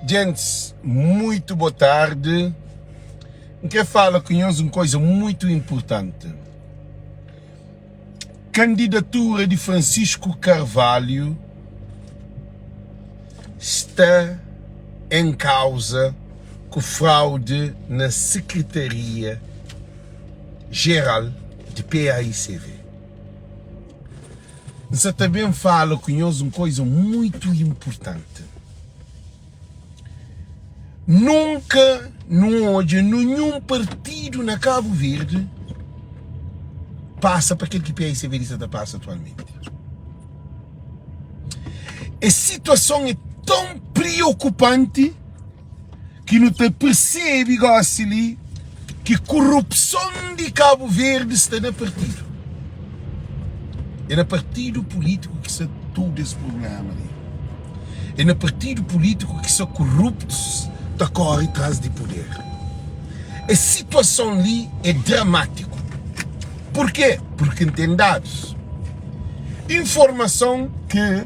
Djentis, muitu bo tardi. N kre fala ku nhos un koiza muitu inpurtanti. Kandidatura di Francisco Carvalho sta en kauza ku fraude na Sekretaria Jeral di PAICV. N sa ta ben fala ku nhos un koiza muitu inpurtanti. Nunka nu odja ninhun partidu na Kabu Verdi pasa pa kel ki PAICV di sa ta pasa atualmenti. Es situason é ton priokupanti ki nu ta persebe gosi li ki korupson di Kabu Verdi sta na partidu. É na partidu pulítiku ki sta tudu es prubléma li. É na partidu pulítiku ki sta koruptus ta kóre tras di puder. Es situason li é dramátiku. Purkê? Purki N ten dadus, informason ki.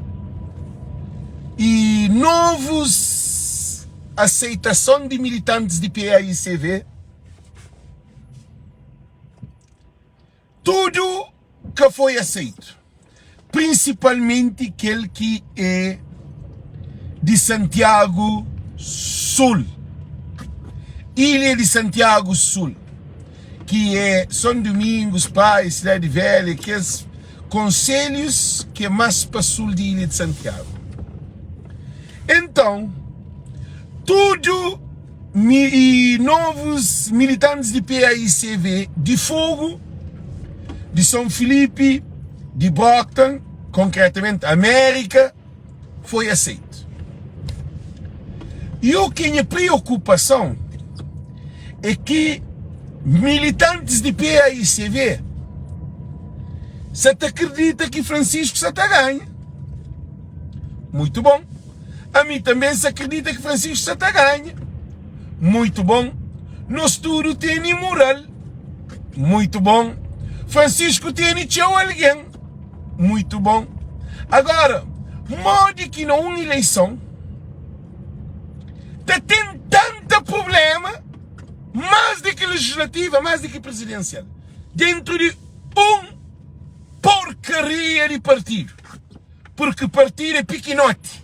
I novus aseitason di militantis di PAICV, tudu ka foi aseitu, prinsipalmenti kel ki e di Santiagu Sul, Ilha di Santiagu Sul, ki e Son Dumingus, Praia, Sidadi Velha, kes konselhus ki é más pa sul di ilha di Santiagu. Enton, tudu mi i novus militantis di PAICV di Fogu, di Son Filipi, di Brockton, konkretamenti Amérika, foi aseitu. I u ki nha priokupason é ki militantis di PAICV sa ta kridita ki Francisco sa ta ganha. Muitu bon. Ami tanbe N sa kridita ki Francisco sa ta ganha. Muitu bon. Nos tudu tene mural. Muitu bon. Francisco tene txeu algen. Muito bom. Agora, modi ki na un ileison ta ten tanta problema más di ki legislativa, más di ki presidensial, dentru di un porkaria di partidu? Purki partidu é pikinoti.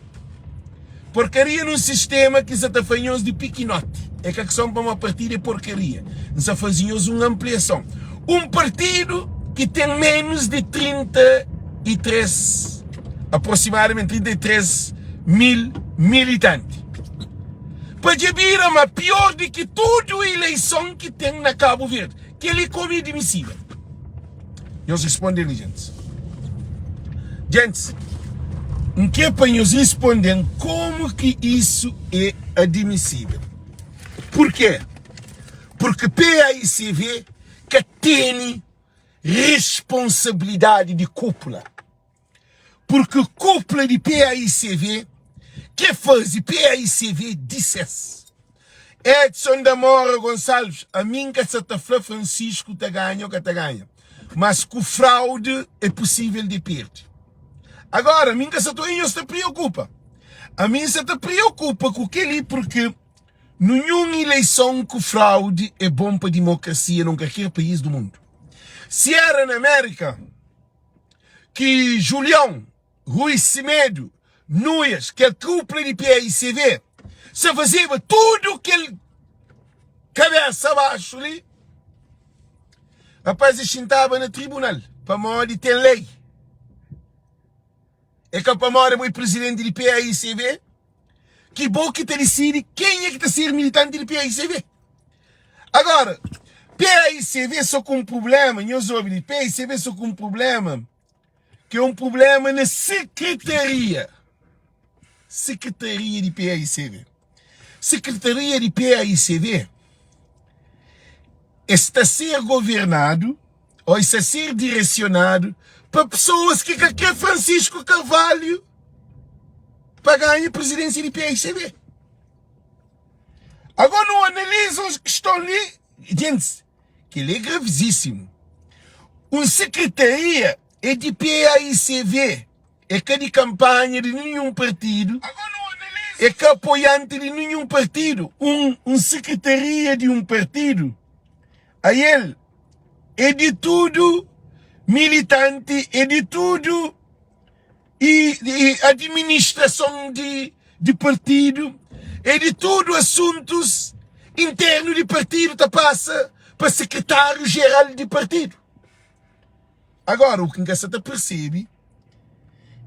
Porkaria nun sistema ki sa ta fla nhos di pikinoti. É ka kson pamodi partidu é porkaria. N sa faze nhos un ampliason. Un partidu ki ten menus di 33, aproximadamenti 33 mil militanti. Pa dja bira ma pior di ki tudu ileison ki ten na Kabu Verdi. Kel-li komu é dimisível? Nhos responde li, gentis. Gentis, N kre pa nhos responde-m komu ki isu é admisível. Purkê? Purki PAICV ka tene responsabilidadi di kúpula. Purki kúpula di PAICV ke faze PAICV di ses. Edson da Mora Gonçalves, Ami N ka sa ta fla Francisco ta ganha ou ka ta ganha, mas ku fraude é possível de perde. Agora, ami N ka sa ta, e nhos ta preokupa? Ami N sa ta preokupa ku keli porque ninhun ileison ku fraude é bom pa dimokrasia num kalker país do mundo. Se era na América ki Julião Rui Semedo Nuias, kel kupla di PAICV, sa fazeba tudu kel kabesa baxu li, rapaz e xintaba na tribunal pamodi ten lei. É ka pamodi bo é prizidenti di PAICV ki bo ki ta disidi kenha ki ta ser militanti di PAICV. Agora, PAICV so ku un prublema, nhos obi li, PAICV so ku un prublema ki é un prublema na sekretaria, sekretaria di PAICV. Sekretaria di PAICV es ta ser governadu ou es ta ser diresionadu pa pesoas ki ka kre Francisco Carvalho pa ganha presidência di PAICV. Agora nu analiza uns kiston li, gentis, kel-li é gravisíssimu. Un sekretaria é di PAICV, é ka di kanpanha di ninhun partidu. é ka apoianti di ninhun partidu. Un un sekretaria di un partidu, ael é di tudu militanti, é di tudu i i adiministrason di di partidu, é di tudu asuntus internu di partidu ta pasa pa sekretáriu jeral di partidu. Agora, u ki N ka sa ta persebe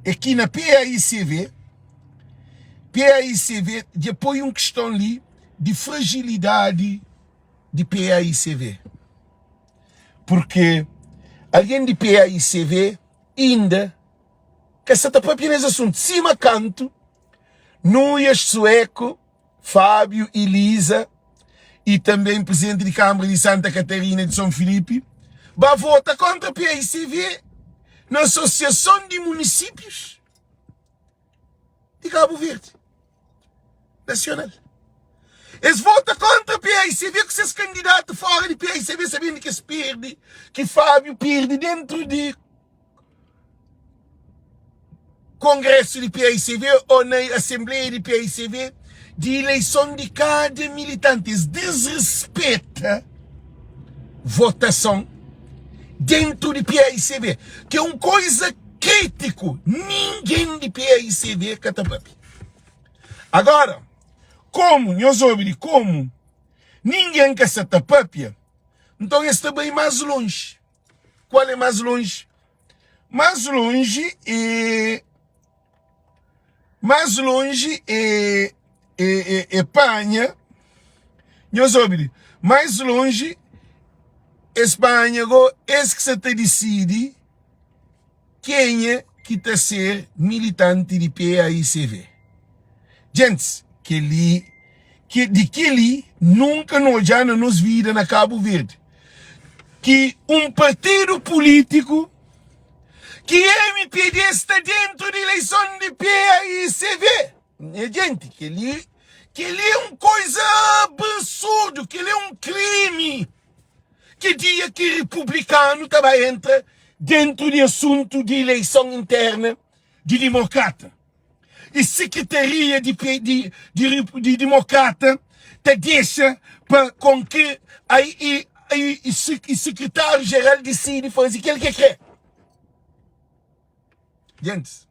é ki na PAICV, PAICV dja poi un kiston li di fragilidadi di PAICV. Purke algen di PAICV inda ka sa ta papia nes asuntu, sima kantu Nuias Sueco Fábio Elisa e também presidente de Câmara de Santa Catarina de São Filipe, ba vota contra PICV na Associação de Municípios de Cabo Verde Nacional. Eles vota contra PICV com seus candidatos fora de PICV, sabendo que eles perdem, que Fábio perde dentro de Kongrésu di PAICV ô na asenbleia di PAICV di ileison di kada militanti. Es disrispeta votason dentu di PAICV, ki é un koiza krítiku. Ningen di PAICV ka ta papia. Agora, komu nhos obi di komu ningen ka sa ta papia, nton es ta bai más lonji. Qual é mais longe? Mais longe é. Mais longe é. É, é, é panha. Nhos obi Mais longe, es panha go, es ki sa ta disidi kenha ki ta ser militanti di PAICV. Gentis, kel-li, ki, di kel-li nunka nu odja na nos vida na Kabu Verdi, ki un partidu pulítiku ki mpd sta dentu di ileison di PAICV. Nha genti, kel-li, kel-li é un koiza absurdu, kel-li é un krimi. Ki dia ki republikanu ta ba entra dentu di asuntu di ileison interna di dimokrata? I sikretaria di di di di dimokrata ta dexa pa kon ki ai i i i sikretariu jeral disidi faze kel ki e kre. Gentis,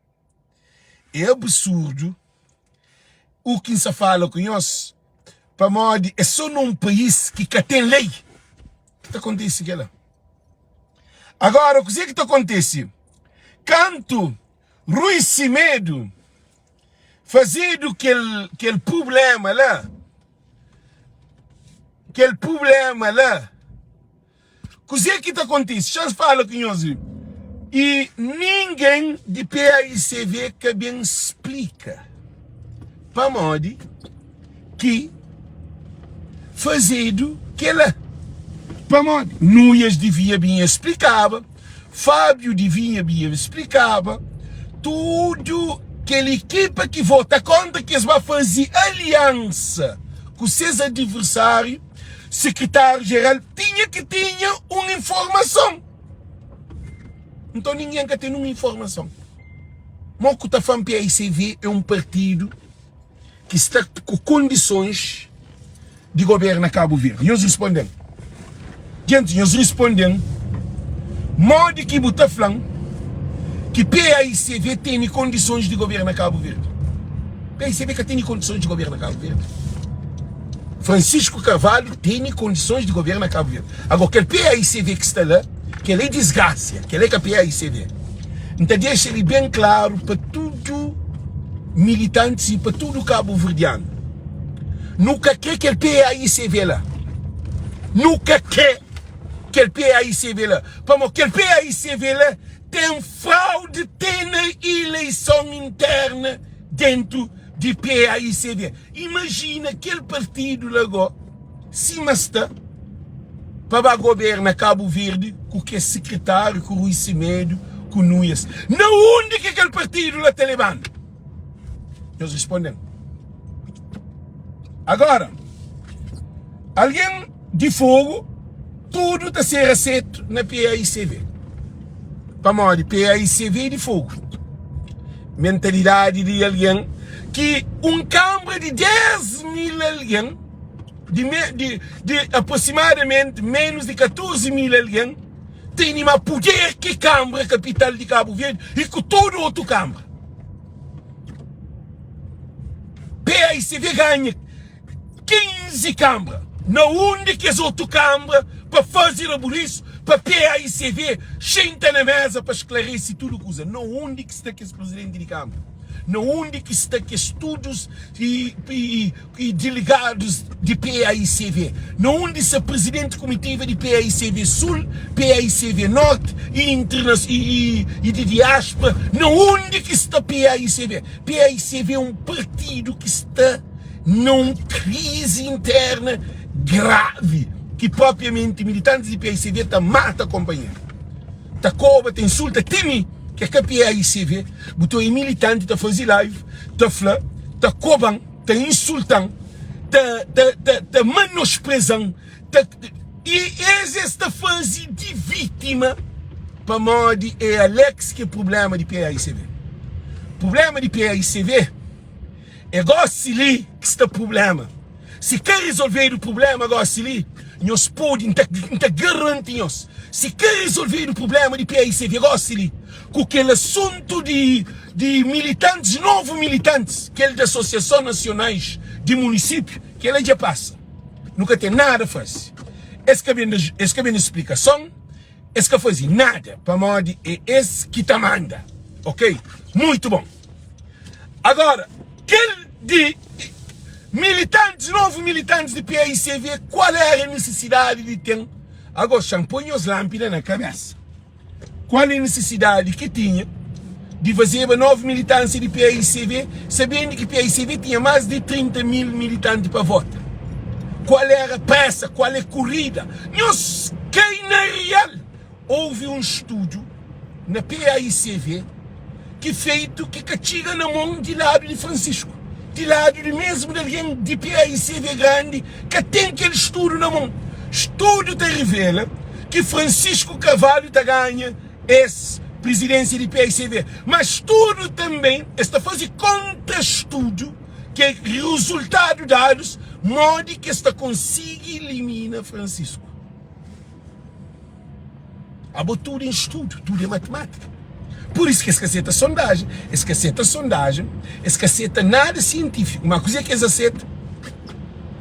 é absurdu u ki N sa fala ku nhos, pamodi é so na un país ki ka ten lei ki ta kontise kela. Agora, kuzê ki ta kontise? Kantu Rui Semedo fazedu kel kel prublema la, kel prublema la, kuzê ki ta kontise? Xa-m fala ku nhos li, i ningen di PAICV ka ben splika pamodi ki fazedu kela. Pamodi Nuias divia binha splikaba. Fábio divinha bia splikaba tudu kel ekipa ki vota kontra ki es ba faze aliansa ku ses adiversáriu, sekretáriu jeral tinha ki tinha un informason. Nton ningen ka ten un informason. Mo ku ta fla-m PAICV é un partidu ki sta ku kondisons di goberna Kabu Verdi? Nhos risponde-m. Gentis, nhos risponde-m, modi ki bu ta fla-m ki PAICV tene kondisons di goberna Kabu Verdi? PAICV ka tene kondisons di goberna Kabu Verdi. Francisco Carvalho tene kondisons di goberna Kabu Verdi. Agora, kel PAICV ki sta la, kel é disgrasia, kel é ka PAICV. N ta dexa li ben klaru pa tudu militantis i pa tudu kabuverdianu, nu ka kre kel PAICV la. Nu ka kre kel PAICV la, pamo kel PAICV la ten fraudi te na ileison interna dentu di PAICV. Imajina kel partidu la go sima sta pa ba goberna Kabu Verdi ku kes sekretáriu ku Rui Semedo ku Nuias. Na undi ki kel partidu la ta lebanu? Nhos responde-m. Agora, algen di Fogu tudu ta ser asetu na PAICV. Pamodi PAICV é di Fogu. Mentalidadi di algen. Ki un kanbra di 10 mil algen, di, di, di aproximadamenti menus di 14 mil algen, tene ma puder ki kanbra kapital di Kabu Verdi i ku tudu otu kanbra. PAICV ganha 15 kanbra na undi kes otu kanbra pa faze rabulisu pa PAICV xinta na meza pa sklarese tudu kuza. Na undi ki sta kes prizidenti di kanbra? Na undi ki sta kes tudus i i diligadus di PAICV? Na undi sta prizidenti kumitiva di PAICV Sul, PAICV Norti i interna i i di diaspra? Na undi ki sta PAICV? PAICV é un partidu ki sta na un krizi interna gravi ki propriamenti militantis di PAICV ta mata konpanheru, ta koba, ta insulta ti mi ki é ka PAICV, bu ta oia militanti ta fazi live ta fla, ta koba-m, ta insulta-m, ta ta ta ta manospreza-m, ta i es es ta fazi di vítima pamodi é Alex ki é prublema di PAICV. Prublema di PAICV é gosi li ki sta prublema. Si ka rizolvedu prublema gosi li, nhos podi, N ta N ta garanti nhos, si ka rizolvedu prublema di PAICV gosi li, ku kel asuntu di di militantis, novu militantis, kel di asosiason nasionais di munisípiu, kel-la dja pasa. Nu ka ten nada faze. Es ka ben da, es ka ben da splikason, es ka faze nada, pamodi é es ki ta manda. Ok? Muitu bon. Agora, kel di militantis, novu militantis di PAICV, kual era nisisidadi di ten? Ago, xa-m poi nhos lanpida na kabesa. Kual é nisisidadi ki tinha di fazeba novu militânsia di paicv, sabendu ki paicv tinha más di 30 mil militanti pa vota? Kual era presa? Kual é kurida? Nhos kai na real! Ouvi un studu na paicv ki feitu ki ka txiga na mon di ladu di Francisco, di ladu di mesmu di algen di PAICV grandi ka ten kel studu na mon. Studu ta rivela ki Francisco Carvalho ta ganha es prizidensia di PAICV, ma studu tanben es ta fazi kontra studu ki é rizultadu dadus modi ki es ta konsigi ilimina Francisco. Abo tudu é estudu, tudu é matimátika. Pur isu ki es ka seta sondajen, es ka seta sondajen, es ka seta nada sientífiku. Ma kuzê ki es aseta?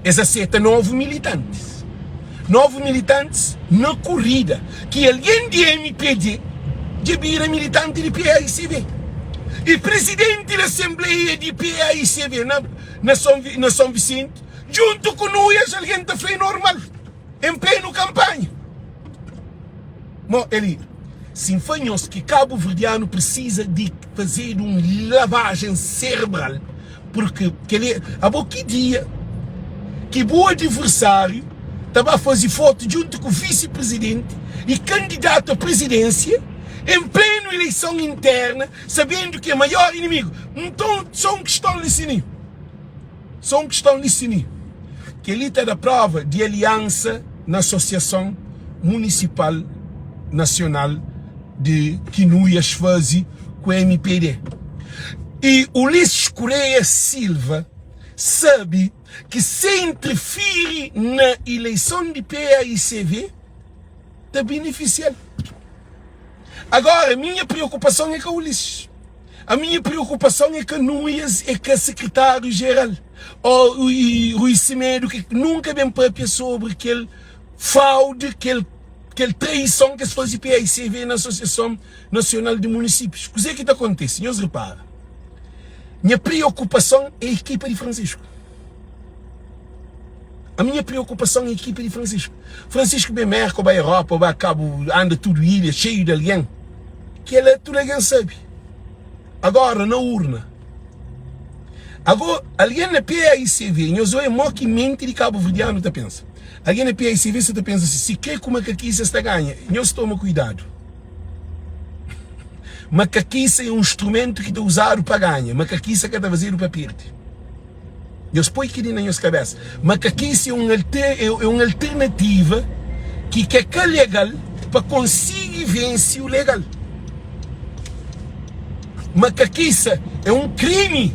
Es aseta novu militantis. Novu militantis na kurida, ki algen di mpd dja bira militanti di PAICV. I prizidenti di asenbleia di PAICV na na Son Visenti, djuntu ku Nuias, algen ta fla é normal. En plenu kanpanha. Mo Eli, si N fla nhos ki kabuverdianu prisiza di fazedu un lavajen serebral, purki kel-li abo ki dia ki bu adiversariu ta ba faze fotu djuntu ku visi-prizidenti i kandidatu a prizidensia en plenu ileison interna, sabendu ki é maior inimigu? Nton, so un kiston li si ni. Só un kiston li si mi. Kel-li ta da prova di aliansa na Asosiason Munisipal Nasional di ki Nuias faze ku mpd. I Ulisses Correia Silva sabe ki se interfiri na ileison di PAICV ta benefisia-l. Agora, minha preokupason é ka Ulisses. A minha preocupação é ka Nuias, é ka sekretário geral ou Rui Semedo ki nunka ben papia sobre kel fraude, kel kel traison ki es faze PAICV na Associação Nacional de Municípios. Kuzê ki ta kontise? Nhos repara, nha preocupação é ekipa di Francisco. A minha preocupação é ekipa di Francisco. Francisco ben Merka, ou ba Europa, ou ba Cabo, anda tudu ilha, cheio di algen. Kela tudu algen sabe. Agora na urna. Ago algen na PAICV, nhos oia mo ki menti di kabuverdianu ta pensa. Algen na PAICV sa ta pensa si, si kre ku makakisa es ta ganha. Nhos toma kuidadu. Makakisa é un instrumentu ki ta uzadu pa ganha. Makakisa ka ta fazedu pa perde. Nhos poi kel-li na nhos kabésa. Makakisi é un é un alternativa ki ke ka legal pa konsigi vense u legal. Makakisa é un krimi.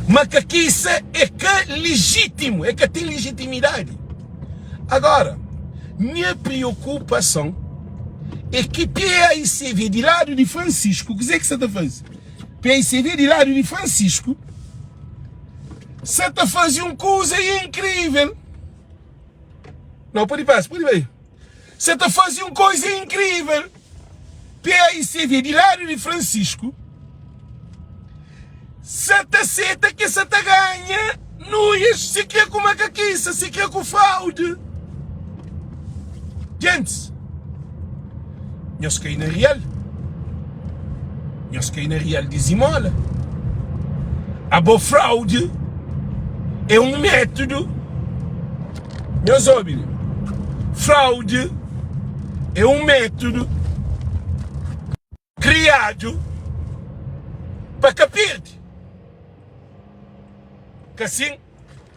Makakisa é ka lijitimu, é ka ten lijitimidadi. Agora, nha priokupason é ki PAICV di ladu di Francisco, kuzê ki sa ta faze? PAICV di ladu di Francisco sa ta faze un kuza inkrivel. Não, pode passa, pode bai. Sa ta faze un koza inkrivel. PAICV di ladu di Francisco sa ta seta ke sa ta ganha nuias si kre ku makakisa, si kre ku fraude. Gentis, nhos kai na rial. Nhos kai na rial di zimola. Abo fraude é un método. Nhos obi li. Fraude é un método kriadu pa ka perde. Ka sin?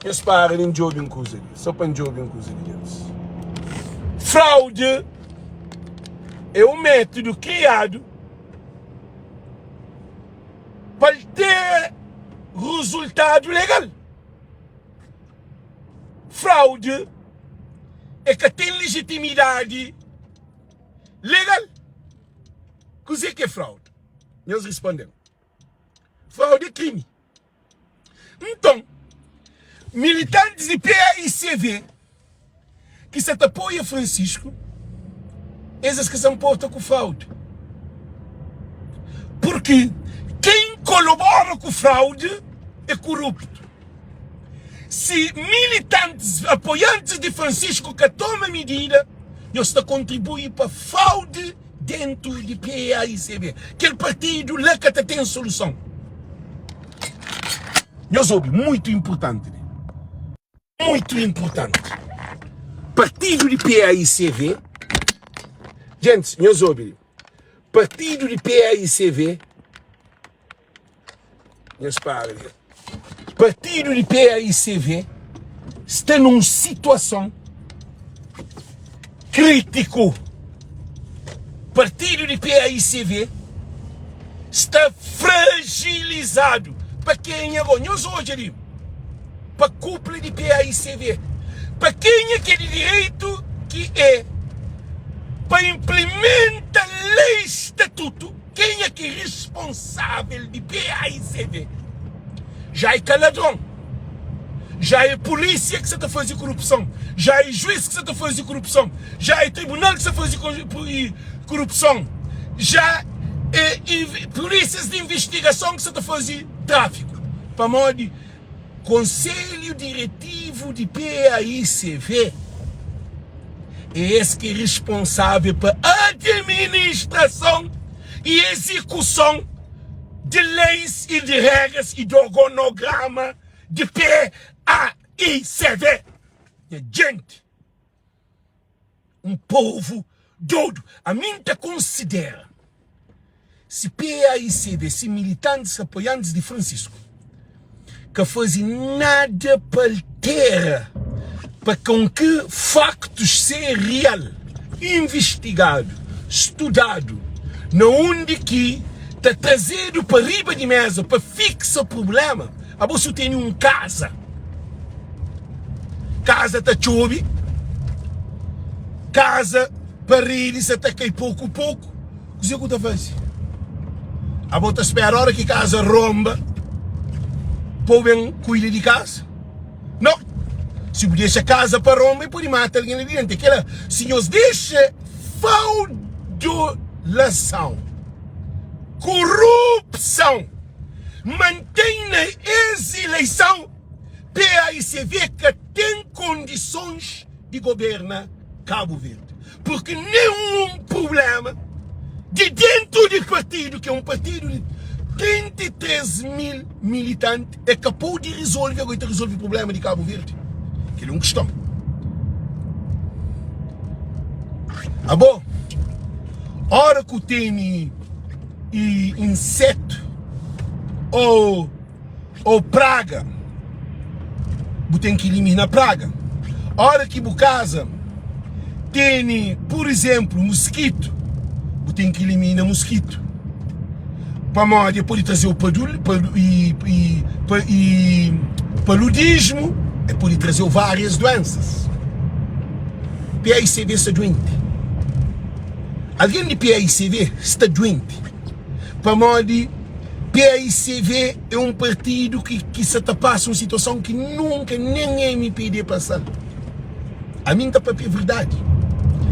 Nhos para li N djobe un kuza li. Sô pa N djobe un kuza li gentis. Fraude é un método kriadu pa el ter rezultadu legal. Fraude é ka ten legitimidadi legal. Kuzê ki é fraude? Nhos responde-m. Fraude é krimi. Nton, militantis di PAICV ki sa ta apoia Francisco, es es ka sa nporta ku fraude. Purki ken kolabora ku fraude é koruptu. Si militantis, apoiantis di Francisco ka toma midida, nhos ta kontribui pa fraude dentu di PAICB. Kel partidu la ka ta ten soluson. Nhos obi, muitu inpurtanti li. Muitu inpurtanti. Partidu di PAICV, gentis, nhos obi li. Partidu di PAICV, Nhos para li. Partidu di PAICV sta nun situason kritiku. Partidu di PAICV sta fragilizadu. Pa kenha go? Nhos odja li. Pa kupla di PAICV. Pa kenha ki é di direitu ki é pa inplimenta lei statutu. Kenha ki responsável di PAICV? Já é ka ladron, já é polícia ki sa ta faze korupson, já é juiz ki sa ta faze korupson, já é tribunal ki sa faze korupson, já é polícias di investigason ki sa ta faze tráfiku. Pamodi Konselhu Diretivu di PAICV é es ki é responsável pa administrason i exekuson di leis i di regras i di orgonograma di PAICV. Nha jenti, un povu dodu. Ami N ta konsidera si PAICB, si militantis apoiantis di Francisco ka faze nada pa altera pa kon ki faktus ser real, investigadu, studadu na undi ki ta trazedu pa riba di meza pa fiksa prublema. Abo si bu tene un kaza, kaza ta txobe, kaza paredi sa ta kai poku poku, kuzê ku ta faze? Abo ta spera ora ki kaza ronba pa bu ben kuida di kaza? No! Si bu dexa kaza pa ronba e pode mata algen la di dentu. É kela, si nhos dexa fraudulason, korupson, mantém na es ileison, PAICV ka ten kondisons di goberna Kabu Verdi, purki nenhun prublema di dentu di partidu, ki é un partidu di 33 mil militanti, é ka podi rizolvi, agora el ta rizolvi prublema di Kabu Verdi? Kel é un kiston. Abo, ora ku tene insetu ô ô praga, bu ten ki ilimina praga. Ora ki bu kaza tene, pur izenplu, muskitu, bu ten ki ilimina muskitu. Pamodi e pode traze-u paludismu, e pode traze-u várias duensas. PAICV sta duenti. Algen di PAICV sta duenti. Pamodi PAICV é un partidu ki sa ta pasa un situason ki nunka nen MPD pasa-l. Ami N ta papia verdadi.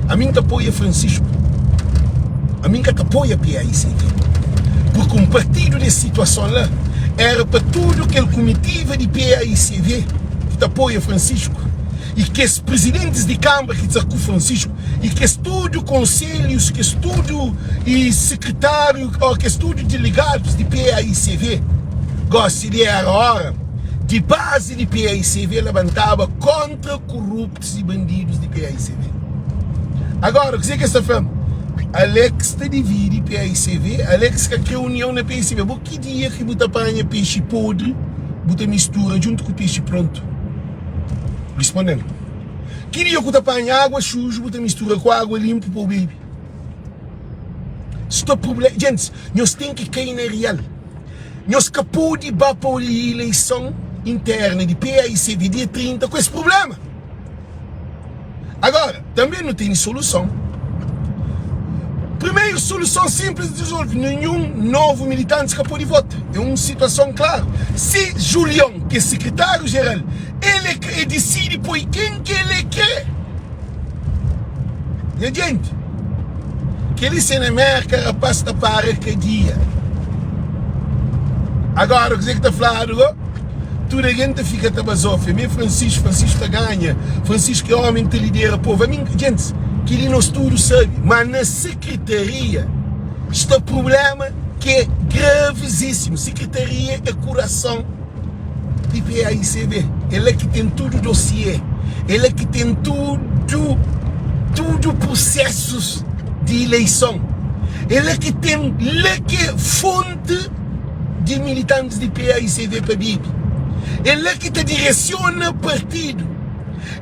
Ami N ta apoia Francisco. Ami N ka ta apoia PAICV. Purki un partidu des situason la era pa tudu kel kumitiva di PAICV ki ta apoia Francisco i kes prizidentis di kanbra ki ta ku Francisco i kes tudu konselhus, kes tudu i sekretariu o kes tudu delegadus di PAICV. Gosi li era ora di bazi di PAICV labantaba kontra. Kontra koruptus i bandidus di paicv. Agora, kuzê ki es ta fla-m? Alex ta dividi paicv, Alex ka kre union na paicv. Bo ki dia ki bu ta panha pexi podri bu ta mistura djuntu ku pexi prontu? Risponde-m. Ki dia ku ta panha agua suju bu ta mistura ku agua linpu pa bu bebe? Sta prubléma. Gentis, nhos ten ki kai na real. Nhos ka pode ba pa ileison interna di PAICV dia 30 ku es prublema. Agora, tanbe nu tene soluson. Primeiro, soluson simples di resolve, nenhun novu militantes ka pode vota. É un situason klaru. Si Julion, ki é sekretáriu jeral, el é, el disidi poi ken ki el é kre. Nha genti, kel-li se na Merka rapaz ta para kadia. Agora kuzê ki ta fladu go? Tudu algen ta fika ta bazofia, mi é Francisco, Francisco ta ganha, Francisco é omi ta lidera povu. Ami, gentis, kel-li nos tudu sabe, ma na sekretaria sta prubléma ki é gravizísimu. Sekretaria é kurason. Di PAICB, é la ki ten tudu dosiê, é la ki ten tudu, tudu prusésus di ileison, é la ki ten, la ki é fonti di militantis di PAICB pa bibi, é la ki ta diresiona partidu,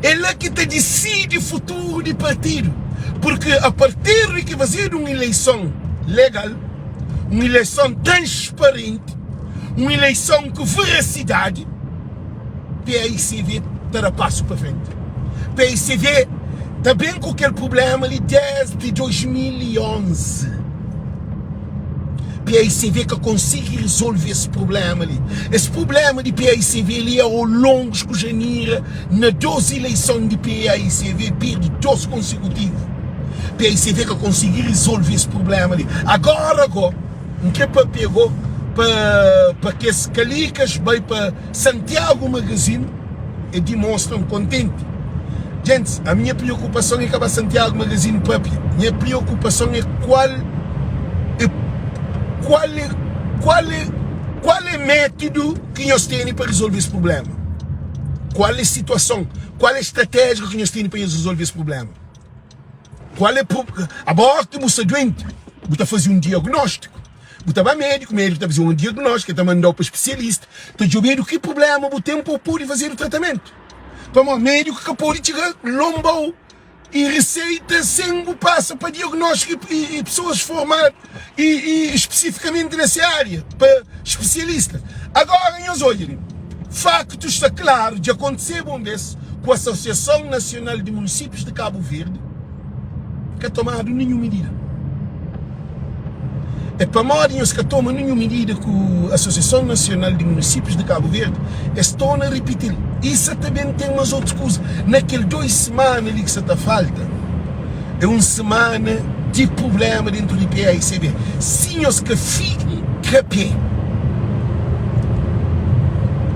é la ki ta disidi futuru di partidu, purki a partir di ki fazedu un ileison legal, un ileison transparenti, Un ileison ku verasidadi, paicv ta da pasu pa frenti. Paicv ta ben ku kel prublema li desdi 2011. Paicv ka konsigi rizolve es prublema li. Es prublema di paicv li é ao longos ku Janira na 2 ileison di paicv pirdi 2 konsekutivu. Paicv ka konsigi rizolve es prublema li. Agora go. N kre papia go pa pa kes kalikas bai pa Santiago Magazine e dimostra m kontenti. Gentis, a minha priokupason e ka ba Santiago Magazine papia. Nha priokupason e kual e kual e kual e kual e métudu ki nhos tene pa rizolve es prublema. Kual e situason, kual e stratéjia ki nhos tene pa nhos rizolve es prublema. Kual é pro... Abo ki bu sta duenti, bu ta faze un diagnóstiku. Bu ta ba médiku, médiku ta faze un diagnóstiku, el ta manda-u pa spesialista, ta djobedu ki prubléma bu ten pa bu pode fazedu tratamentu. Pamodi médiku ka pode txiga lonba-u i riseita sen bu pasa pa diagnóstiku i pesoas formadu i spesifikamenti na se ária, pa spesialista. Agora nhos odja li. Faktu sta klaru, dja kontiseba un bes ku Asosiason Nasional di Munisípius di Kabu Verdi ka tomadu ninhun midida. É pamodi nhos ka toma ninhun midida ku Asosiason Nasional di Munisípius di Kabu Verdi, es torna ripiti-l. I sa ta ben ten mas otus kuza. Na kel 2 simana li ki sa ta falta, é un simana di prubléma dentu di PAICB. Si nhos ka finka pé,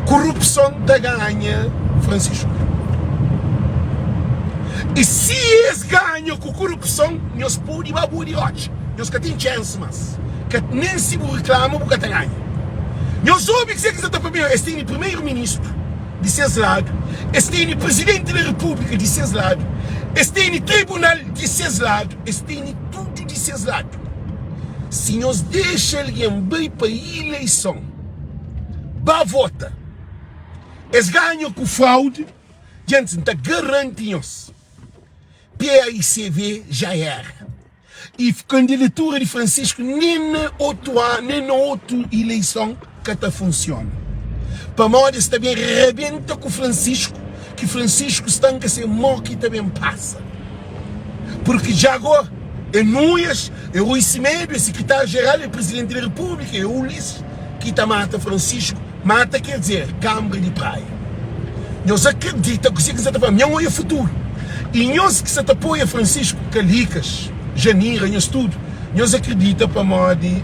korupson ta ganha Francisco. I si es ganha ku korupson, nhos pode ba bua di rotxa. Nhos ka ten txansi mas. Ka, nen si bu riklama, bu ka ta ganha. Nhos obi kuzê ki N sa ta papia. Es tene primeru-ministru di ses ladu, es tene prizidenti di repúblika di ses ladu, es tene tribunal di ses ladu, es tene tudu di ses ladu. Si nhos dexa algen bai pa ileison, ba vota, es ganha ku fraudi, djentis, N ta garanti nhos, PAICV já era. I kandidatura di Francisco nen na otu anu, nen na otu ileison ka ta funsiona. Pamodi es ta ben rabenta ku Francisco, ki Francisco stanka se mo ki ta ben pasa. Purki dja go é Nuias, é Rui Semedo, é Sikritáriu Jeral, é Prizidenti di Repúblika, é Ulisses ki ta mata Francisco. Mata ker dizer kanbra di praia. Nhos akredita kuzê ki N sa ta fla? Nha oia futuru. I nhos ki sa ta apoia Francisco, Kalikas, Janira, nhos tudu, nhos akredita pamodi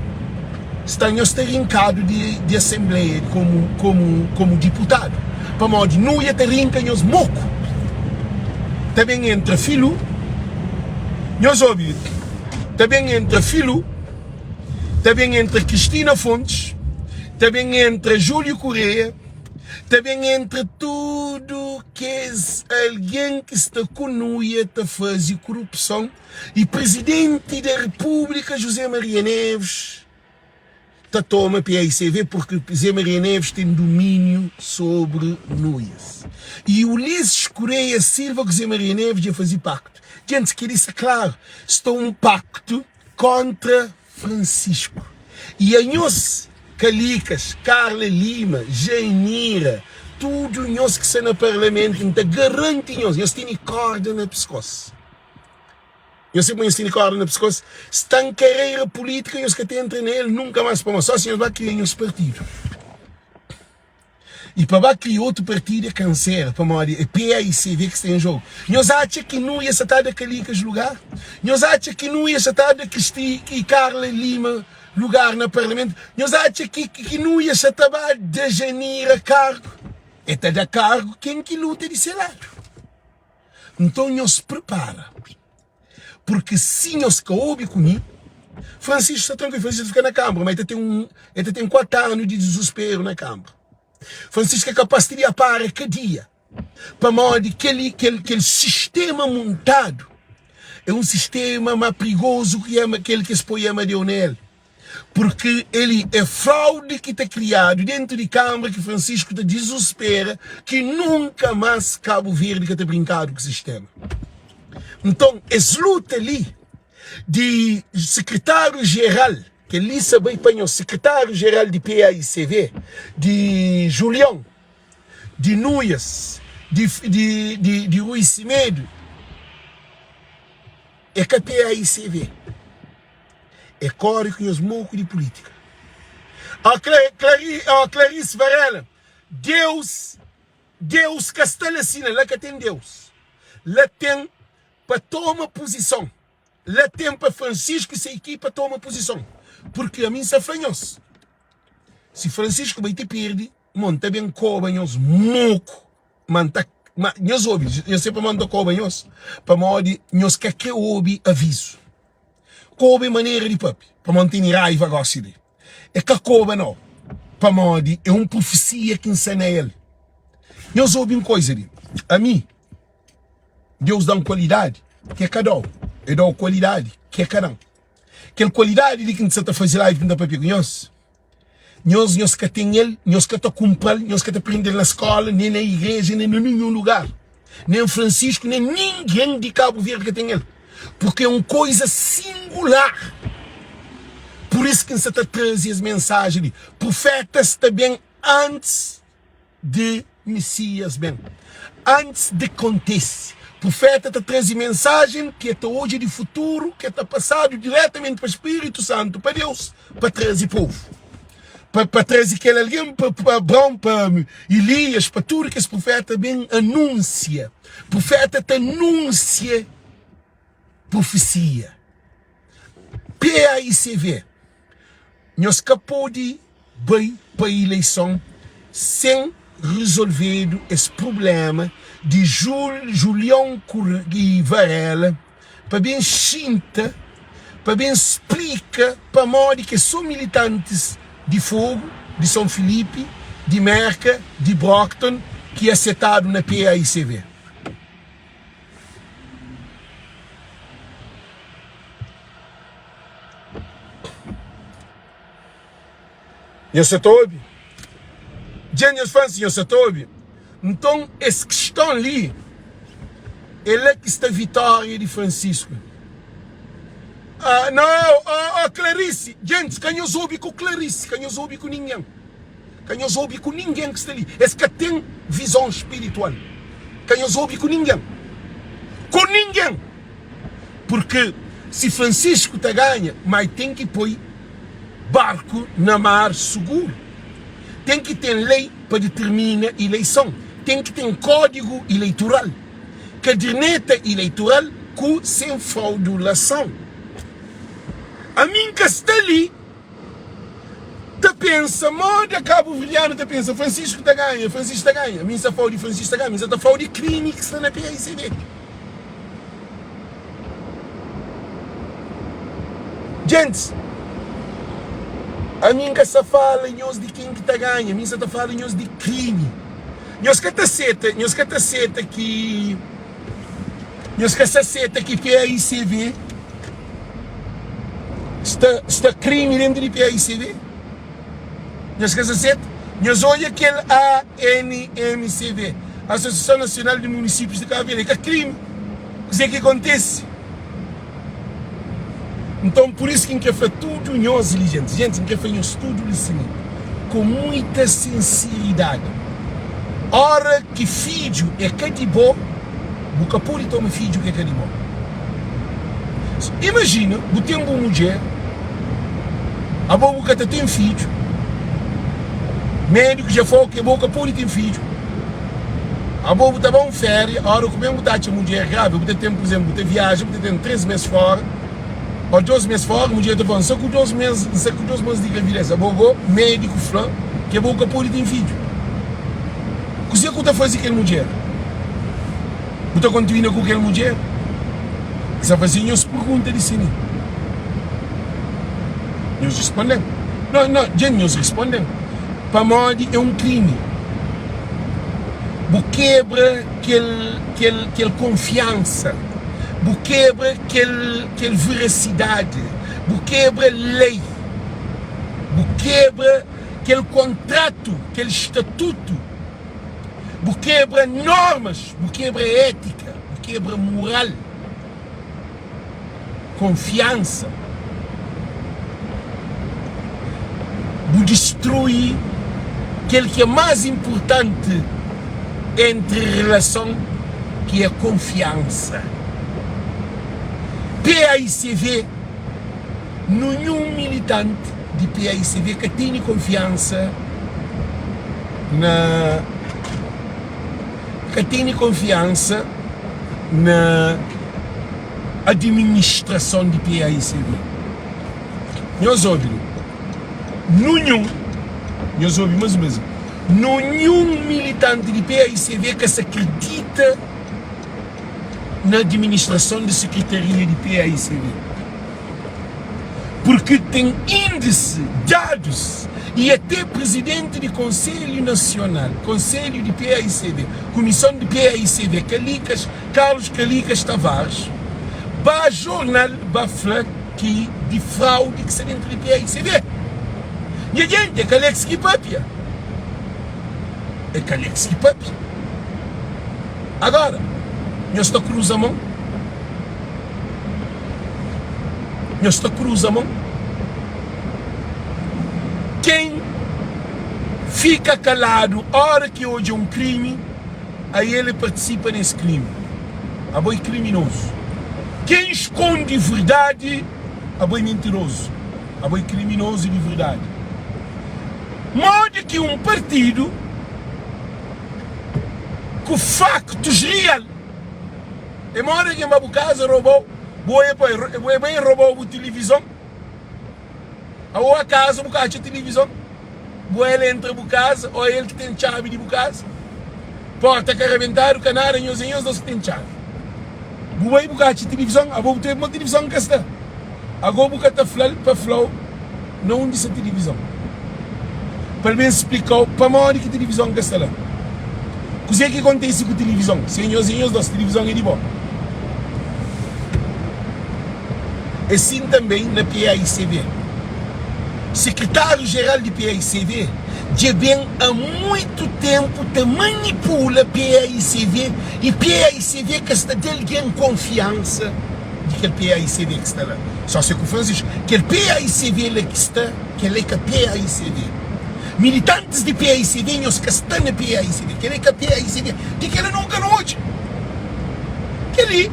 sta nhos ta rinkadu di di asenbleia komu komu komu diputadu. Pamodi Nuia ta rinka nhos moku. Ta ben entra Filu, nhos obi, ta ben entra Filu. Ta ben entra Cristina Fontes, ta ben entra Júlio Correia, ta ben entra tudu kes algen ki sta ku nuia ta faze kurupson i Presidenti da Repúblika José Maria Neves ta toma PAICV porque José Maria Neves ten dumíniu sobri nuias. I Ulisses Correia Silva ku José Maria Neves dja faze paktu. Djentis, kel-li sta klaru, sta un paktu. Kontra Francisco e a nhos Calicas, Carla Lima, Jainira, tudo nhos ki sta na parlamento nta garanti nhos, nhos tene corda na pescoço. Nhos sabe ma nhos tene corda na pescoço? Sta n carreira política nhos ka ta entra na el nunca mais pamodi só si nhos ba cria nhos partido. I pa ba kria otu partidu é kansera pamodi é PAICV ki sta en jogu. Nhos atxa ki Nuia sa ta da Kalikas lugar? Nhos atxa ki Nuia sa ta da Kristi i Carla Lima lugar na parlamentu? Nhos atxa ki ki Nuia sa ta ba da Janira kargu? E ta da kargu ken ki luta di se ladu. Nton nhos pripara. Purki si nhos ka obi ku mi, Francisco sta trankuilu, Francisco ta fika na kanbra, ma el ta ten un, el ta ten 4 anu di dizusperu na kanbra. Francisco é kapas ti di apara kadia, pamodi kel kel kel sistema muntadu é un sistema ma prigozu ki kel ki es poi Amadeu na el. Purki el é fraude ki ta kriadu dentu di kanbra ki Francisco ta dizuspera ki nunka mas Kabu Verdi ka ta brinkadu ku sistema. Nton es luta li di sekretáriu jeral, kel li sa bai pa nhos, sekretáriu jeral di PAICV, di Julião, di Nuias, di di di di Rui Semedo, é ka PAICV. É kóre ku nhos moku di pulítika. Ó, Clari, ó, Clarice Varela, Deus, Deus ka sta la sina, la ka ten Deus. La ten pa toma puzison. La ten pa Francisco i se ekipa toma puzison. Purki ami N sta fla nhos, si Francisco bai ti pirdi, mo N ta ben koba nhos moku. Ma N ta, ma nhos obi, nhos sabe pamodi N ta koba nhos? Pamodi nhos ka kre obi avizu. Koba é manera di papia, pamodi N tene raiva gosi li. É ka koba nau, pamodi é un profesia ki N sta na el. Nhos obi un koza li, ami, Deus da-m kualidadi ki é ka da-u, E da-u kualidadi ki é ka da-m. Kel kualidadi li ki N sta ta faze live ki N ta papia ku nhos, Nhos, nhos ka ten el, nhos ka ta kunpra-l, nhos ka ta prende-l na skóla, nen na igreja, nen na ninhun lugar. Nen Francisco, nen ningen di Kabu Verdi ka ten el. Purki é un koiza singular. Pur isu ki N sa ta traze es mensajen li. Prufétas ta ben antis. Di Misias ben. Antis di kontise, prufeta ta traze mensajen ki e ta odja di futuru, ki e ta pasadu diretamenti pa Spiritu Santu, pa Deus, pa traze povu, pa, pa traze kel algen, pa, pa Abraon, pa Elias, pa tudu kes prufeta ben anunsia. Prufeta ta anunsia prufesia. PAICV. Nhos ka pode bai pa ileison sen rezolvedu es prublema di Julion i Varela pa ben xinta pa ben splika pamodi ki é so militantis di Fogo, di Son Filipi, di Merka, di Brockton ki asetadu na PAICV. Nhos sa ta obi? Dja nhos fla-m si nhos sa ta obi. Nton, es kiston li é la ki sta vitória di Francisco. Ah, nau, oh, oh, Clarice, gentis, ka nhos obi ku Clarice, ka nhos obi ku ningen. Ka nhos obi ku ningen ki sta li. Es ka ten vizon spiritual. Ka nhos obi ku ningen. Ku ningen! Purki si Francisco ta ganha, ma e ten ki poi barku na mar suguru. Ten ki ten lei pa determina ileison. Ten ki ten kódigu ileitural, kaderneta ileitural ku sen fraudulason. Ami N ka sta li ta pensa moda kabuverdianu ta pensa, Francisco ta ganha, Francisco ta ganha. Mi N sta fala di Francisco ta ganha, mi N sta ta fala di krimi ki sta na PAICD. Gentis, ami N ka sta fala nhos di ken ki ta ganha, mi N sta ta fala nhos di krimi. Nhos ka ta seta, nhos ka ta seta ki, nhos ka sta seta ki PAICV sta, sta krimi dentu di PAICV? Nhos ka sta seta? Nhos odja kel ANMCV, Asosiason Nasional di Munisípius di Kabu Verdi, é ka krimi? Kuzê ki kontise? Nton, pur isu ki N krê fla tudu nhos li, gentis, gentis, N krê fla nhos tudu li simé, ku muita sinseridadi, óra ki fidju é ka di bo, bu ka pode toma fidju ki é ka di bo. Imajina, bu ten bu mudjer, abo bu ka ta ten fidju, médiku dja fla-u ki abo ka pode ten fidju. Abo bu ta ba un féria, óra ku ben bu ta atxa mudjer grávida, bu ta ten, pur izénplu, bu ta viaja, bu ta ten 3 mês fóra, ô 2 mês fóra, mudjer ta fla, N sta ku 2 mês, N sta ku 2 mês di gravidez. Abo gó, médiku fla ki abo bu ka pode ten fidju. Kuzê ku bu ta faze kel mudjer? Bu ta kontinua ku kel mudjer? N sta faze nhos pergunta di si mi. Nhos responde-m. No, no, dja nhos responde-m. Pamodi é un krimi. Bu kebra kel, kel, kel konfiansa. Bu kebra kel, kel verasidadi. Bu kebra lei. Bu kebra kel kontratu, kel statutu. Bu kebra normas, bu kebra étika, bu kebra mural. Konfiansa. Bu distrui kel ki é más inpurtanti entri relason ki é konfiansa. PAICV, Ninhun militanti di PAICV ka tene konfiansa na ka tene konfiansa na adiministrason di PAICV. Nhos obi li, nunhun, nhos obi mas un bes, nunhun militanti di PAICV ka sa kridita na adiministrason di sekretaria di PAICV. Purki ten índisi, dadus y até prizidenti di Konselhu Nasional, Konselhu di PAICV, Kumison di PAICV, Kalikas, Carlos Calicas Tavares, ba jornal ba fla ki di fraudi ki sta dentru di PAICV. Nha genti, é Calex ki papia. É Calex ki papia. Agora, nhos ta kruza mon? Nhos ta kruza mon? Ken fika kaladu ora ki odja un krimi, a el e partisipa nes krimi. Abo e kriminozu. Ken skondi verdadi, abo e mintirozu. Abo e kriminozu di verdadi. Modi ki un partidu ku faktus real e modi algen ba bu kaza robau, bu oia pa e bai robau bu tilivizon, Ô akazu bu ka atxa tilivizon? Bu el entra bu kaza ô el ki ten txabi di bu kaza? Porta ka rabentadu ka nada, nhos é nhos dos ki ten txabi. Bu bai bu ka atxa tilivizon, abo bu ta obi ma tilivizon ka sta. Ago bu ka ta fla-l pa fla-u na undi sta tilivizon. Pa el ben splika-u pamodi ki tilivizon ka sta la. Kuzê ki kontise ku tilivizon? Si é nhos é nhos dos, tilivizon é di bo. É sin tanbê na PAICV. Sekretáriu-Jeral di PAICV dja ben a muitu tenpu ta manipula PAICV y PAICV ka sta da algen konfiansa di kel PAICV ki sta la. Só se ku Francisco. Kel PAICV la ki sta, kel é ka PAICV. Militantis di PAICV nhos ka sta na PAICV. Kel é ka PAICV. Di kel-la nunka nu odja. Kel-li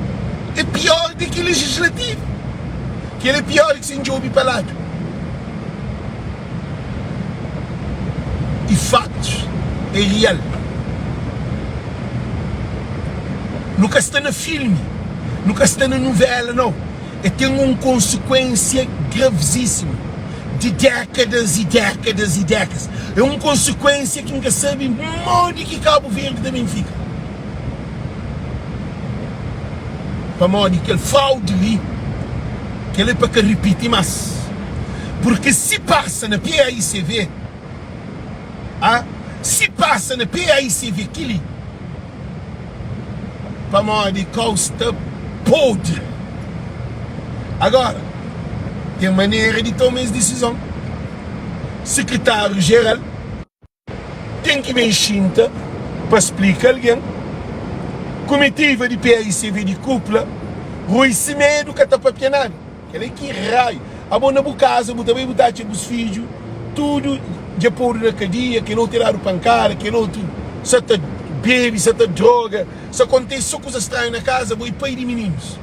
é pior di ki legislativu. Kel-li é pior di ki sen djobe pa ladu. E fatus é real. Nu ka sta na filmi, nu ka sta na nuvela nau. E ten un konsekuensia gravizísimu di dékadas i dékadas i dékadas. É un konsekuensia ki N ka sabe modi ki Kabu Verdi ta ben fika. Pamodi kel fraudi li, kel é pa ka ripiti más. Purki si pasa na PAICV, a si pasa na PAICV kili, pamodi kau sta podri. Agora, ten manera di toma es disizon. Sekretáriu Jeral. Ten ki ben xinta pa splika algen. Kumitiva di PAICV di kupla Rui Semedo ka ta papia nada. Kel é ki raiu. Abo na bu kaza bu ta bai bu ta atxa bus fidju tudu dja podu na kadia, kel otu é dadu pankada, kel otu sa ta bebe, sa ta droga, sa kontese so kuza stranhu na kaza, abo é pai di mininus.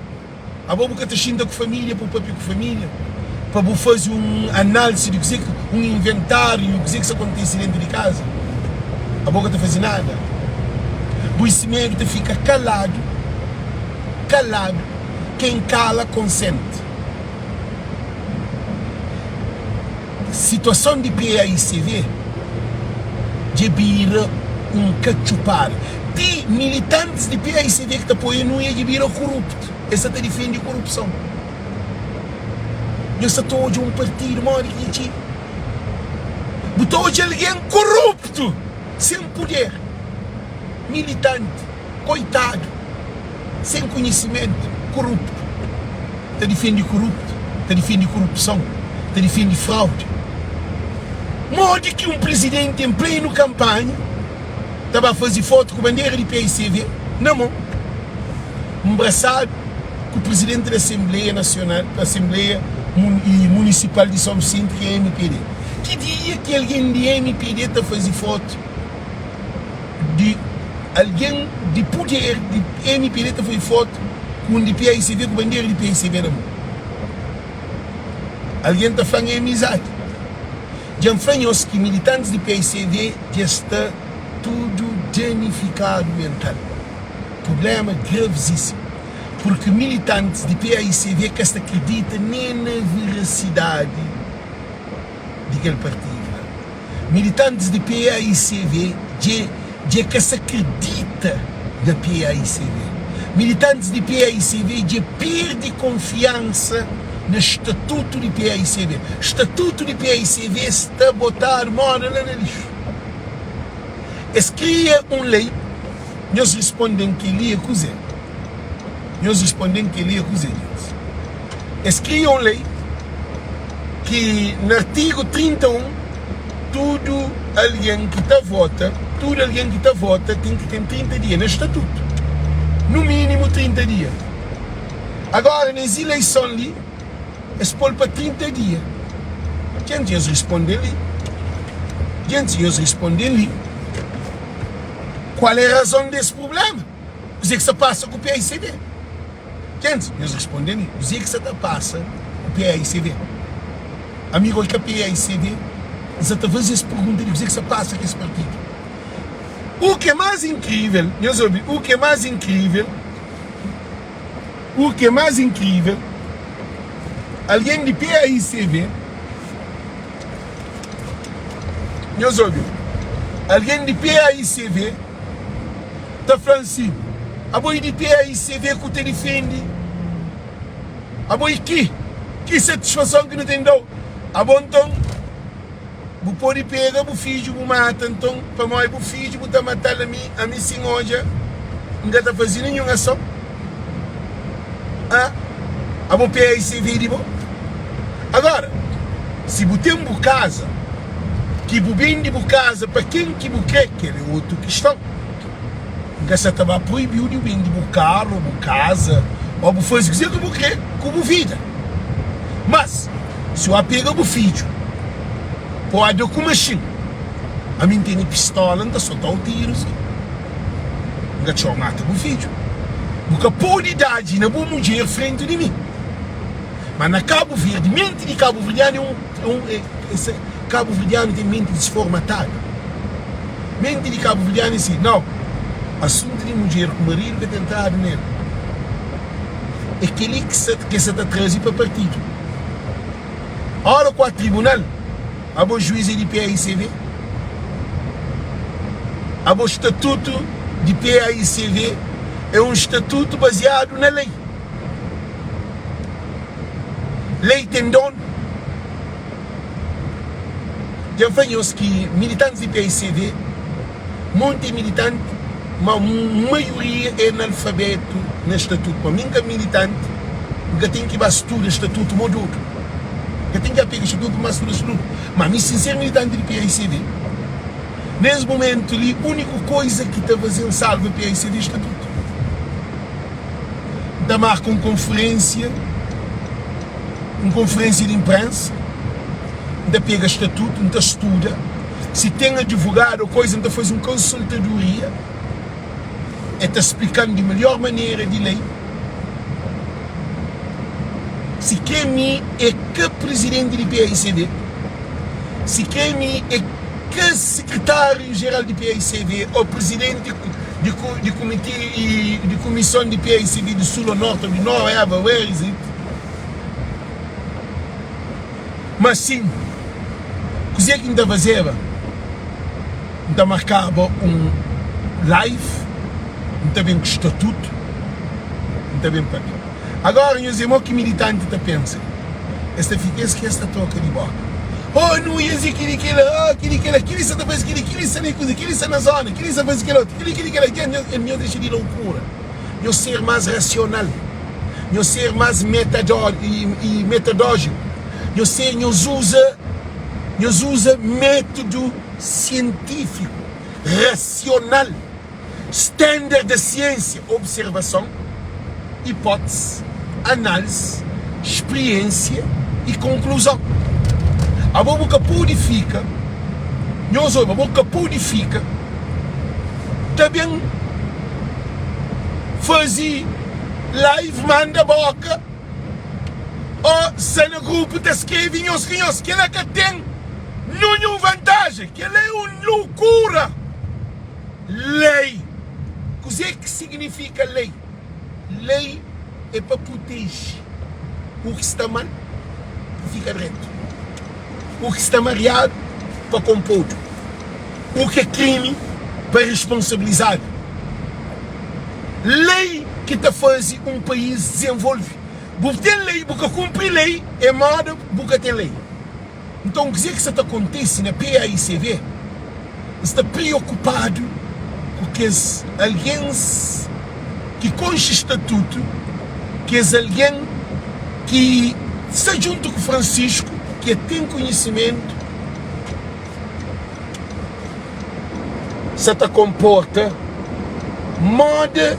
Abo bu ka ta xinta ku família pa bu papia ku família, pa bu faze un análisi di kuzê ki, un inventáriu di kuzê ki sta kontise déntu di kaza? Abo ka ta faze nada. Bu i si medu ta fika kaladu, kaladu, ken kala konsenti. Situason di PAICV dja bira un katxupada. Ti militantis di PAICV ki ta apoia Nuia dja bira koruptu. Es sa ta difende korupson. Nhos sa ta odja un partidu modi ki dja txiga. Bu ta odja algen koruptu, sen puder, militanti, koitadu. Sen konhisimentu, koruptu. Ta difende koruptu, ta difende korupson, ta difende fraudi. Modi ki un prizidenti en plenu kanpanha ta ba faze fotu ku bandera di paicv na mon, nbrasadu ku prizidenti di Asenbleia Nasional, Asenbleia Munisipal di São Visinti ki é mpd? Ki dia ki algen di mpd ta faze fotu? Di algen di puder di mpd ta fai fotu ku un di paicv ku bandera di paicv na mon. Algen ta fla-m é amizadi. Dja N fla nhos ki militantis di paicv dja sta tudu danifikadu mental. Prublema gravizisimu. Purki militantis di paicv ka sta kridita nen na verasidadi di kel partidu la. Militantis di paicv dje dje ka sa kridita na paicv. Militantis di paicv dje pirdi konfiansa na statutu di paicv. Statutu di paicv sta botadu moda la na lixu. Es kria un lei, nhos risponden keli é kuze? Nhos risponden keli é kuze, djents? Es kria un lei ki na artigu 31 tudu algen ki ta vota, tudu algen ki ta vota ten ki ten 30 dia na statutu, nu minimu 30 dia. Agora na es ileison li es pol pa 30 dia. Djenti nhos risponden li, djenti nhos risponden li kual é razon des prublema? Kuzê ki sta pasa ku PAICB? Kenz, Nhos responde-m, kuzê ki sa ta pasa ku PAICV? Amigo, é ka PAICV? N sa ta faze es pergunta di kuzê ki sa pasa ku es partidu. U ki é más inkrível, nhos obi, u ki é más inkrível, u ki é más inkrível, algen di PAICV, nhos obi, algen di PAICV, ta fla-m si, Abo i di PAICV ku ta difende? Abo i ki? Ki satisfason ki nu ten da-u? Abo nton, bu pode pega bu fidju bu mata nton, pamodi bu fidju bu ta mata-l ami, ami si N odja N ka ta faze ninhun ason. Ah, abo PAICV i di bo? Agora, si bu ten bu kaza, ki bu bende bu kaza pa ken ki bu kre, kel é otu kiston. N ka sa ta ba proibiu di bu bende bu karu, bu kaza, ô bu faze kuzê ki bu kre ku bu vida. Mas, si o pega bu fidju pa o da ku maxin, ami N tene pistola, N ta sota-u tiru si N ka txeu mata bu fidju. Bu ka pode dadji na bu mudjer frenti di mi. Ma na Kabu Verdi, menti di kabuverdianu é un, é un, é, é, kabuverdianu ten menti disformatadu. Menti di kabuverdianu é si, nau, asuntu di mudjer ku maridu ka ten entradu nel. É kel-li ki sa, ki sa ta traze pa partidu. Ora ku a tribunal, abo juiz é di PAICV? Abo statutu di PAICV é un statutu baziadu na lei. Lei ten donu. Dja N fla nhos ki militantis di paicv, monti é militanti, ma maioria é analfabetu na statutu. Pa mi N ka militanti, N ka ten ki ba studa statutu mo dodu. N ka ten ki apega statutu pa N ba studa statutu. Ma mi si N ser militanti di paicv, nes mumentu li, uniku koiza ki ta faze-m salva paicv é statutu. N ta marka un konferensia, un konferensia di inprensa, N ta pega statutu, N ta studa, si ten advogadu ô koiza, N ta faze un konsultadoria, e ta splika-m di melhor manera di lei, si kre mi é ka prizidenti di PAICV, si kre mi é Ka Sekretáriu Jeral di PAICV ô Prizidenti di di kumiti di kumison di PAICV di Sul ô Norti ô di Nor ever where is it ma sin kuzê ki N ta fazeba N ta markaba un live N ta ben ku statutu N ta ben papia. Agora nhos é mo ki militanti ta pensa es ta fika es ki es ta troka di boka oh nu es e kili kila oh kili kila kili sa ta fazi kili kili sa na kuza kili sa na zona kili sa fazi kel otu kili kili kila dja nhos nhos dexa di loukura nhos ser mas rasional nhos ser mas metado i metodójiku nhos ser nhos uza nhos uza métodu sientífiku rasional. Standard da siênsia, observason, hipótese, análise, spriênsia i konkluzon. Abo bu ka pode fika, nhos obi, abo ka pode fika ta ben faze live manda boka o sta na grupu ta skrebe nhos ku nhos. Kela ka ten ninhun vantajen, kela é un lukura. Lei. Kuzê ki siginifika lei? Lei é pa proteje u ki sta mal pa fika dretu, u ki sta mariadu pa konpodu, u ki é krimi pa responsabilizadu. Lei ki ta faze un país dizenvolve. Bu ten lei, bu ka kunpri lei, é moda bu ka ten lei. Nton, kuzê ki sta ta kontise na PAICV? N sta priokupadu ku kes algens ki konxe statutu, kes algen ki sta djuntu ku Francisco, ki el ten konhisimentu, sa ta konporta moda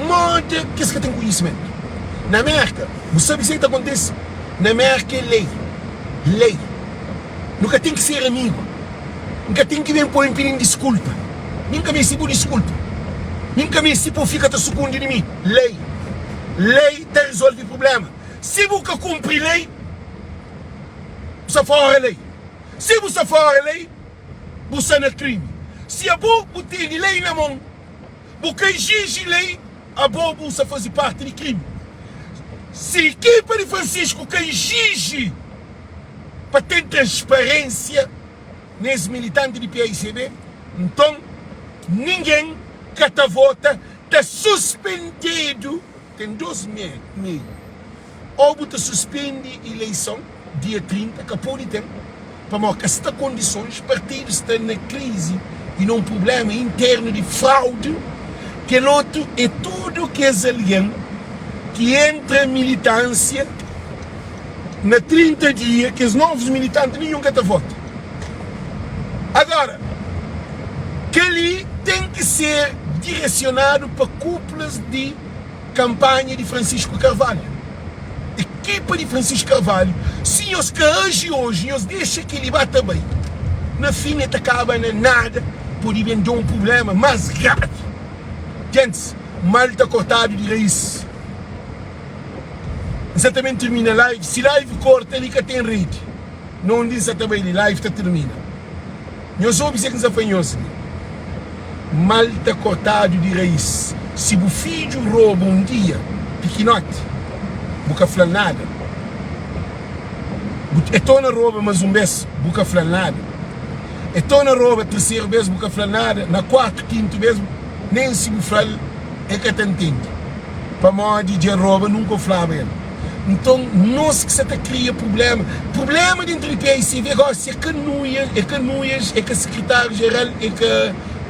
moda kes ka ten konhisimentu. Na Merka, bu sabe kuzê ki ta kontise? Na Merka é lei, lei. Nu ka ten ki ser amigu. N ka ten ki ben poi-m pidi-m diskulpa. Mi N ka meste bu diskulpa. Mi N ka meste pa bu fika ta sukundi di mi. Lei, lei ta rezolve prubléma. Si bu ka kunpri lei, bu sta fóra lei. Si bu sta fóra lei, bu sta na krimi. Si abo bu tene lei na mon, bu ka iziji lei, Abo bu sa faze parti di krimi. Si ekipa di Francisco ka exige pa ten transparência nes militanti di paicb, nton ninguém ka ta vota, ta suspendedu. Ten 2 meiu, ou bu ta suspendi ileison dia 30, ka pode ten, pamodi ka sta kondisons, partidu sta na krizi i na un prublema internu di fraudi, kel otu e tudu kes algen ki entra militansia na 30 dia, kes novus militanti ninhun ka ta vota. Agora, kel-li ten ki ser diresionadu pa kupulas di. Kanpanha di Francisco Carvalho. Ekipa di Francisco Carvalho, si nhos ka aji oji, nhos dexa kel-li ba ta bai, na fin el ta kaba na nada, pode ben da un prubléma más gravi. Gentis, mal ta kortadu di raís. N sa ta ben tirmina live, si live korta li ka ten redi. Na undi N sa ta bai li, live ta tirmina. Nhos obi se ki N sa fla nhos li. Mal ta kortadu di rais. Si bu fidju roba un dia pikinoti, bu ka fla-l nada. Bu e torna roba mas un bes, bu ka fla-l nada. E torna roba terseru bes, bu ka fla-l nada. Na kuartu, kintu bes, nen si bu fla-l, e ka ta ntende. Pamodi dja roba, nunka bu flaba el. Nton, nos ki sa ta kria prubléma. Prubléma dentu di PAICV gósi é ka Nuias, é ka Nuias, é ka sekretáriu jeral, é ka,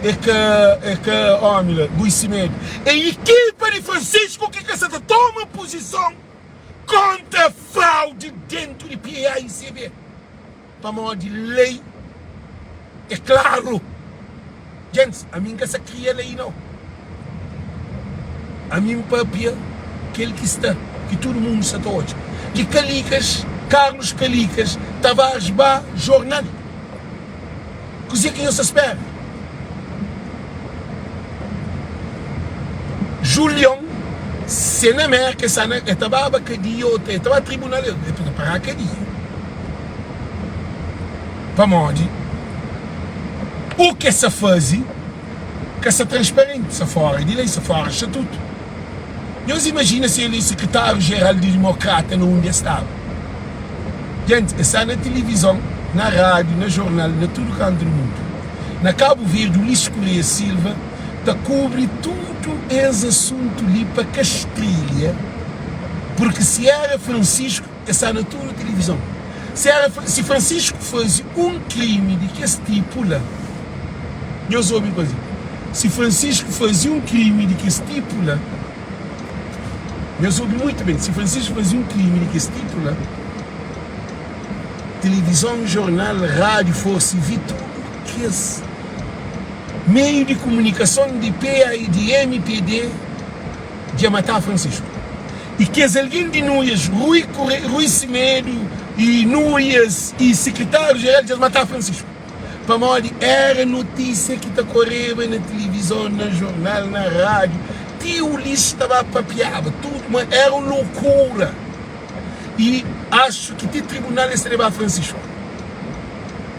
é ka, é ka ómi la, Rui Semedo. É ekipa di Francisco ki ka sa ta toma puzison kóntra fraudi dentu di PAICV. Pamodi lei é klaru. Gentis, ami N ka sa kria lei nau. Ami N papia kel ki sta, ki tudu mundu sa ta odja. Ki Kalikas, Carlos Kalikas Tavares ba jornal. Kuzê ki nhos ta spera? Julion, se na Merka, e sa na, e ta baba kadia o e ta ba tribunal, e ta pará kadia. Pamodi u ke sa fazi ka sa transparenti, sa fora di lei, sa fora di statutu. Nhos imajina si el e sekretáriu jeral di Dimokrata na undi e staba. Gentis, e sta na tilivizon, na rádiu, na jornal, na tudu kantu di mundu. Na Kabu Verdi, Ulisses Correia Silva ta kubri tudu es asuntu li pa ka strilha, purki si era Francisco, e sta na tudu tilivizon. Si era, si Francisco faze un krimi di kes tipu la, nhos obi kuze, si Francisco faze un krimi di kes tipu la, Nhos obi muitu ben, si Francisco faze un krimi di kes tipu la, tilivizon, jornal, rádiu, forsi vi tudu kes meiu di kumunikason di PA i di mpd dja matá Francisco. I kes algen di Nuias, Rui Rui Semedo i Nuias i sekretáriu jeral dja matá Francisco. Pamodi éra notísia ki ta koreba na tilivizon, na jornal, na rádiu, ti Ulisses ta ba papiaba tudu, ma éra un lokura. I axu ki ti tribunal es ta lebaba Francisco,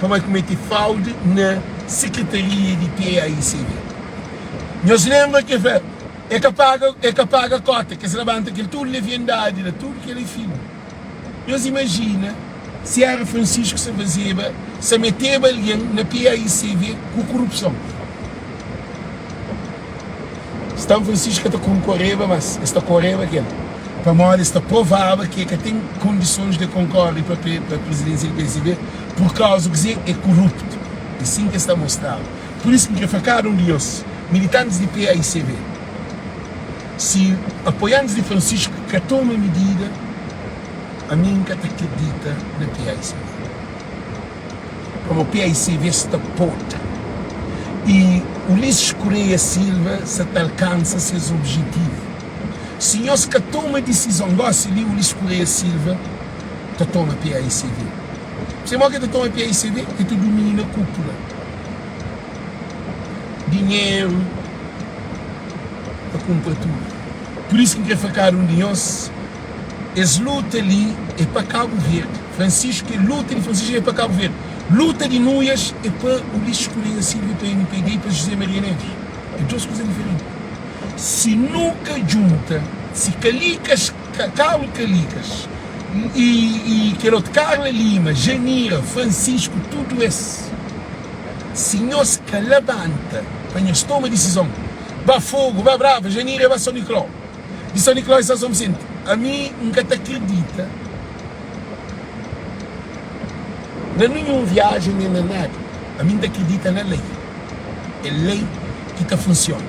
pamodi kumete fraude na sekretaria di PAICV. Nhos lenbra ki el fla, E ka paga, e ka paga kota, ki es labanta kel tudu leviandadi la, tudu kel é filme. Nhos imajina si éra Francisco sa fazeba, sa meteba algen na PAICV ku kurupson. Stan Francisco ka ta konkoreba mas, es ta koreba ku el, pamodi es ta provaba ki e ka ten kondisons de konkore pa pa prizidensia di PAICV pur kauza kuzê? É kuruptu. É sin ki es ta mostraba. Pur isu ki N kre fla kada un di nhos, militantis di PAICV, Si apoiantis di Francisco ka toma midida, ami N ka ta kridita na PAICV. Pamodi PAICV sta podri y Ulisses Correia Silva sa ta alkansa ses objetivu. Si nhos ka toma disizon gosi li, Ulisses Correia Silva ta toma PAICV. Se modi ki el ta toma PAICV? El ta dumina kupula. Dinheru. ta kunpra tudu. Pur isu ki N kre fla kada un di nhos, es luta li é pa Kabu Verdi. Francisco, kel luta di Francisco é pa Kabu Verdi. Luta di Nuias é pa Ulisses Correia Silva e pa mpd e pa José Maria Neves. É dos kuza diferenti. Si nu ka djunta, si Kalikas, Carlo Kalikas i kel otu Carla Lima, Janira, Francisco, tudu es. Si nhos ka labanta pa nhos toma disizon, ba Fogo, ba Brava, Janira ba São Nicolau, di São Nicolau e São Vicente, ami N ka ta kridita na ninhun viajen nen na nada. Ami N ta kridita na lei. É lei ki ta funsiona.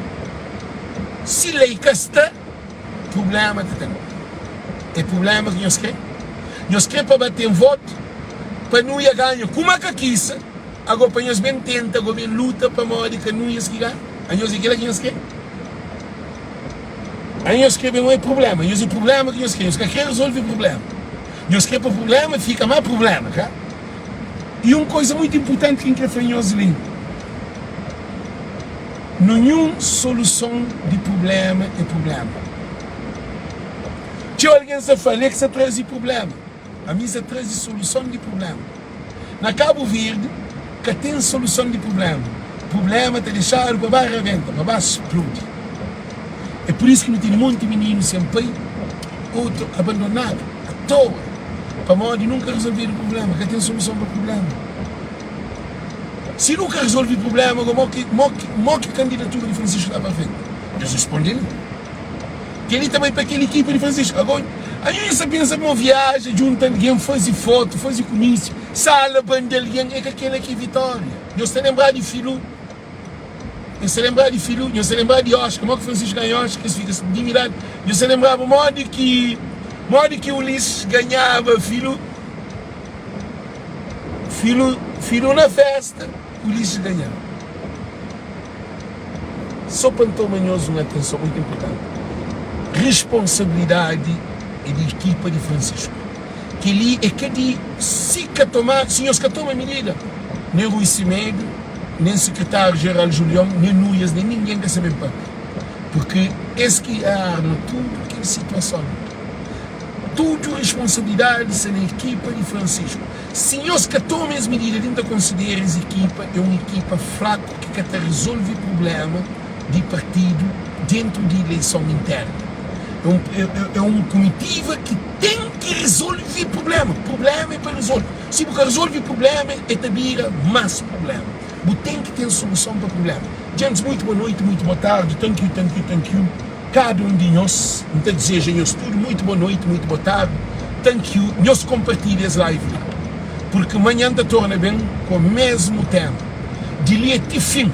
Si lei ka sta, prubléma ta ten. É prubléma ki nhos kre? Nhos kre pa ba ten votu pa nu ia ganha ku makakisa? Ago pa nhos ben tenta ago ben luta pamodi ka Nunes ki ganha? Anhos é kila ki nhos kre? Anhos kre ben oi prublema? Nhos é prublema ki nhos kre? Nhos ka kre resolve prublema. Nhos kre pa prubléma fika má prubléma, ka? I un koza mutu inpurtanti ki N kre fla nhos li, ninhun soluson di prubléma é prubléma. Txeu algen sa fla, Ale ki sa traze prubléma. Ami sa traze soluson di prubléma. Na Kabu Verdi ka ten soluson di prubléma. Prubléma ta dexadu pa ba rabenta, pa ba spludi. É pur isu ki nu tene monti mininu sen pai, otu abandonadu atoa, pamodi nunka rezolvedu prubléma. Ka ten soluson pa prubléma. Si nu ka rezolve prubléma, go mo ki, mo ki, mo ki kandidatura di Francisco ta ba fetu? Nhos responde-m. Kel-li ta bai pa kel ekipa di Francisco. Ago, anho nhos ta pensa mo viaja, djunta algen, faze fotu, faze kumísiu, sala bande algen, é ka kel-la ki é vitória. Nhos ta lenbrá di Filu? Nhos ta lenbrá di Filu? Nhos ta lenbrá di Oscar? Mo ki Francisco ganha Oscar, es fika dimiradu. Nhos ta lenbraba modi ki modi ki Ulisses ganhaba Filu? Filu, Filu na festa. Ulisses ganha. Só pa N toma nhos un atenson mutu inpurtanti, risponsabilidadi é di ekipa di Francisco. Kel-li é ka di si ka toma, si nhos ka toma midida, nen Rui Semedo, nen Sekretáriu Jeral Julion, nen Nuias, nen ningen ka sa ben papia. Purki es ki arma tudu kel situason li. Tudu risponsabilidadi sta na ekipa di Francisco. Si nhos ka toma es midida li, N ta konsidera es ekipa é un ekipa fraku ki ka ta rizolve prublema di partidu dentu di ileison internu. É un é un kumitiva ki ten ki rizolve prublema. Prublema é pa rizolve. Si bu ka rizolve prublema, e ta bira mas prublema. Bu ten ki ten soluson pa prublema. Djentis, muitu boa noiti, muitu boa tardi. Thank you, thank you, thank you. Kada un di nhos, N ta dizeja nhos tudu muitu boa noiti, muitu boa tardi. Thank you. Nhos konpartilha es live li, purki manhan N ta torna ben ku mesmu tema. Di li ti fin.